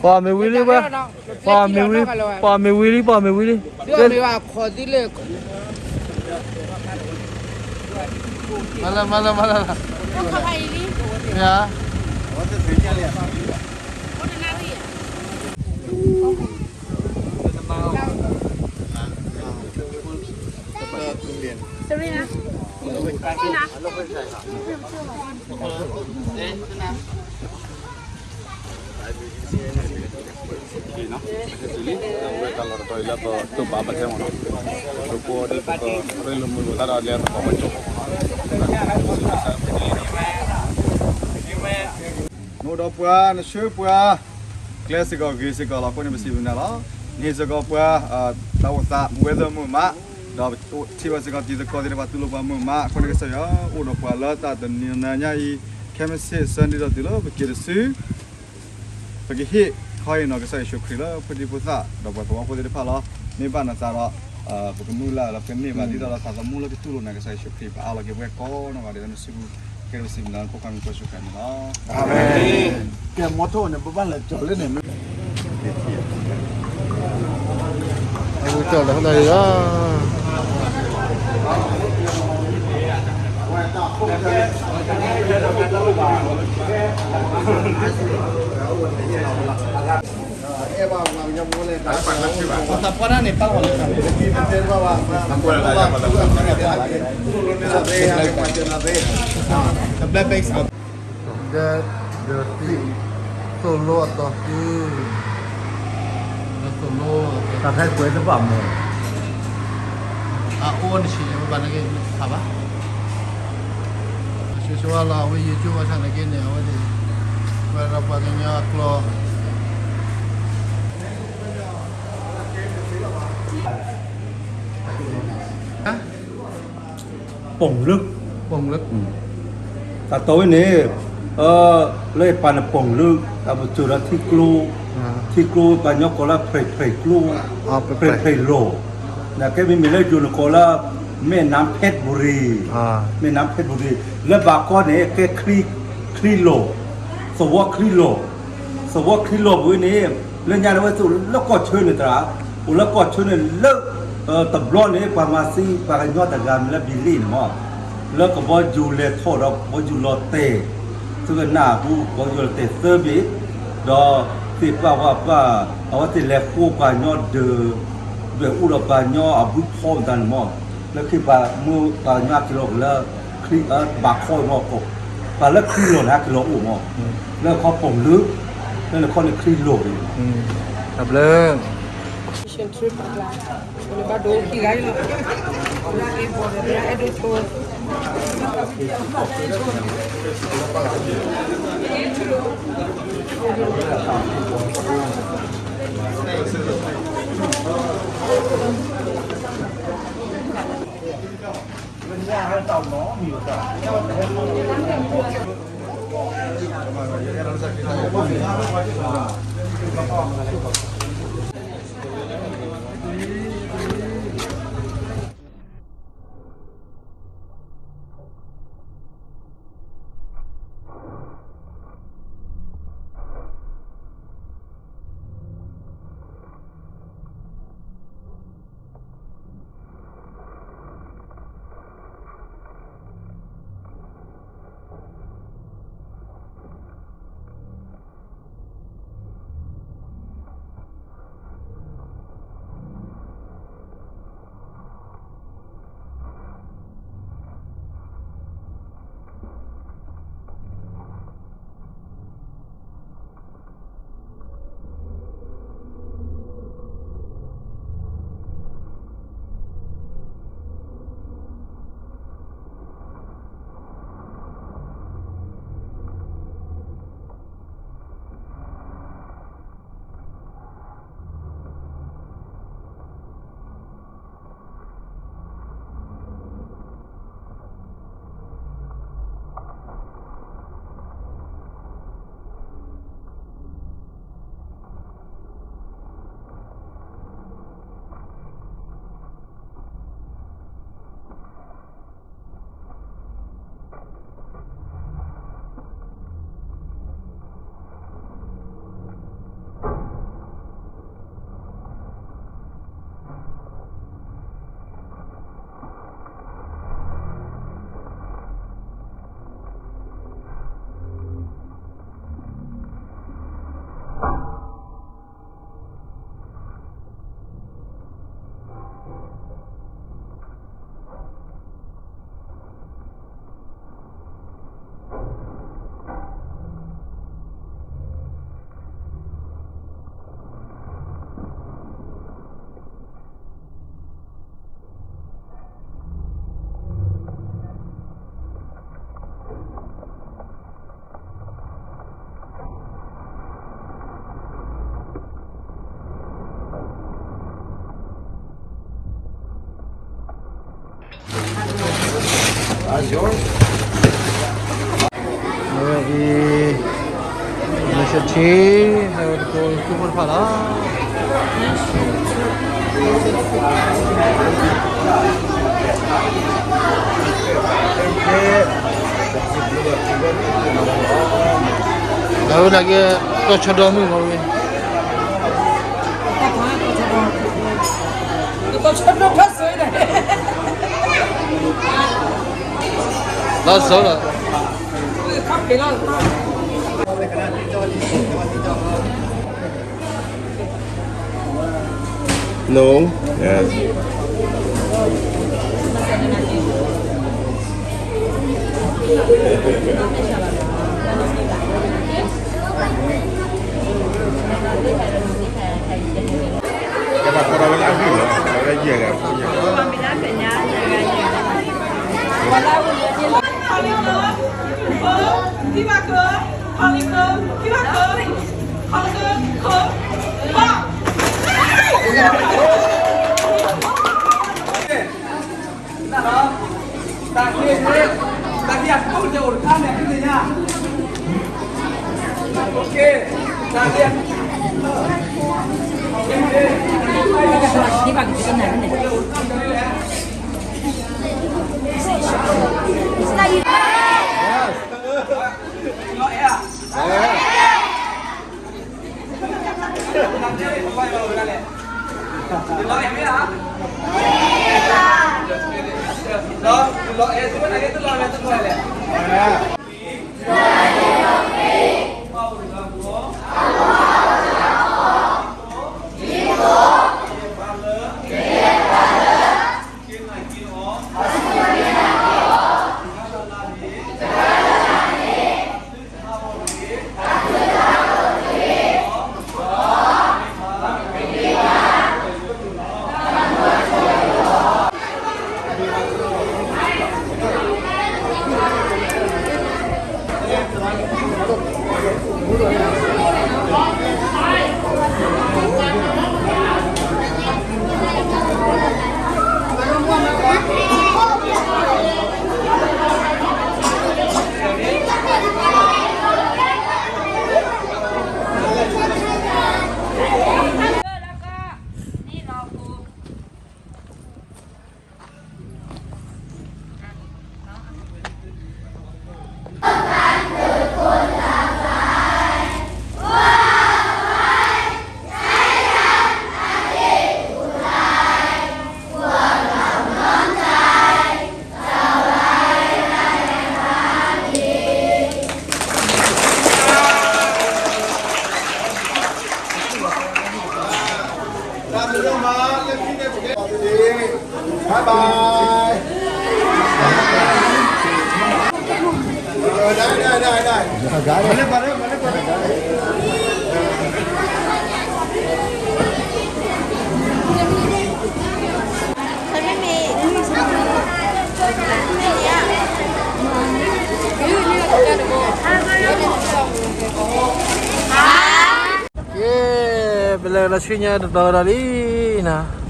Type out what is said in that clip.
ပှၤမ့ၢ်ဝံၤလံဝဲ, ပှၤမ့ၢ်ဝံၤ, ပှၤမ့ၢ်ဝံၤလံ, ပှၤမ့ၢ်ဝံၤလံ, မၤလၢ မၤလၢ မၤလၢ မၤလၢ, မ့ၢ်ဧါ. Serena. Serena. နအိၣ်ဒီးပှၤ နဆှၢပှၤ ကျဲစ့ၢ်ကီးဂ့ၤစ့ၢ်ကီးလီၤ. အဃိန့ၣ် ပစံးဘျုးနၤလီၤ. နဟ့ၣ်စ့ၢ်ကီးပှၤ တၢ်အိၣ်သး weather မုာ်မး, ဒီးထံၣ်ဘၣ်စ့ၢ်ကီးတံၤသကိးသ့ၣ်တဖၣ်တူၢ်လိာ်ပှၤမုာ်မး. အဃိန့ၣ် ကစၢ်ယွၤ အိၣ်ဒီးပှၤလၢတၢ်တနံၤညါအံၤ ခဲမုၢ်ဆ့ၣ် Sunday ဒီးတုၤလၢပက့ၤတစု ပကဟ့ၣ်ခီအံၤနီၤ ကစၢ်ယ့ၣ်ၡူးခရံာ်လၢဖိဒံဖိသၣ် ဒီးပှၤသဝီဖိသ့ၣ်တဖၣ်လီၤ. မ့ၢ်ဘၣ်နသးဒီး ပကမုၢ်လၢ်လီၤ ပကန့ၢ်ဘၣ်ဒ်သိးဒီးသးသမူလၢကတူၢ်လိာ်နၤ ကစၢ်ယ့ၣ်ၡူးခရံာ် ပအၢၣ်လီၤက့ၤပဝဲကိးနီၢ်ဂၤဒဲးလၢနစုပူၤ ကဲထီၣ်ပစံးဘျုးနၤလၢဖိခွါမံၤဖိယ့ၣ်ၡူးခရံာ်န့ၣ်လီၤ. အၤမ့ၣ်. ကဲ မီထိၣ်န့ၣ် ပဘၣ်လဲၤကၠီၤလၢန့ၣ်မ့ၢ် အဝဲကၠီၤလၢဟီၣ်တၢ်အံၤလီၤ. သးပှၢ်တၢ်န့ၣ် ပၢ်ဂီၤလၢ ဒီးသံၣ် သိၣ်လိအတီၤသု ဒီးသိၣ်လိ တၢ်ဖဲကွဲးတဘၣ်မ့ၢ် အအိၣ်နဆံးဘၣ်နက့ၤဖးဘၣ် ဆိဆိဝဲလီၤ အဝဲ YouTube အဆၣ်နက့ၤန့ၣ် အဝဲသ့ၣ် ကွဲးဒီးပှၤကညီအကျိာ် ပိာ်လၢ ပိာ်လၢ တၢ်တီဝဲန့ၣ် လၢယပာ်န့ၣ်ပိာ်လၢ တၢ်ပစိာ်ဒီးထံကျိ ထံကျိပှၤကညီကိးလၢ ဖျဲးဖျဲးကျိ ဖျဲးဖျဲးလိာ် နကဲမ့မ့ၢ်လၢယိၤန့ၣ်ကိးလၢ မဲၢ်နါဖဲးဘူရံၤ မဲၢ်နါဖဲးဘူရံၤ လၢဘးကီန့ၣ် ကဲ ချံလိာ် သဝီချံလိာ် သဝီချံလိာ်ပူၤန့ၣ် လၢညါန့ၣ်ဝဲသ့ၣ်အိၣ်လၢကီၢ်ဆၢန့ၣ်တရၣ် အိၣ်လၢကီၢ်ဆၢန့ၣ်လၢ တဘျီန့ၣ် ပှၤမၤသံပှၤကညီတဂၤမ့ၢ်လၢဘံလ့ၣ်န့ၣ်မး လၢကဘီယူၤလဲၤထီၣ်ဒီးကဘီယူၤလီၤတဲာ် သုကနၣ်အပူၤ ကဘီယူၤလီၤတဲာ်သၢဘ့ၣ် ဒီးသ့ၣ်ပာ်ဝဲပာ် အဝဲသ့ၣ်လဲၤဃိပှၤကညီဒၢး ဒွဲၣ်အူဒီးပှၤကညီအဘုဖီမတၤန့ၣ်မး လၢခံပှၤမုၢ်ပှၤကညီအက့ၤလီၤက့ၤလၢ ဘးခီအံၤမး ပှၤလၢချံလိာ်န့ၣ် အက့ၤလီၤအိၣ်မး လၢခီပိာ်လၢ လၢနခီန့ၣ်ချံလိာ်န့ၣ် တၢ်ဘျုး Mission trip အကျါ ဘၣ်ဒိခံဂၤလီၤ အဲၣ်ဒိးသိ အဝဲအံၤ လၢဆၢထံ ဟဲဝဲတကိးသူၣ်ဖိတဖၣ်လီၤ. လၢဝဲဒၣ်က့ ကီၢ်ဆၢဒီမုၢ်ဂီၤဝဲ လီၤစိၤလီၤ. No. Yeah. Bye bye. ကဲ ပလဲၤလီၤဆူညါတတီၤဒီးလံနီၤ.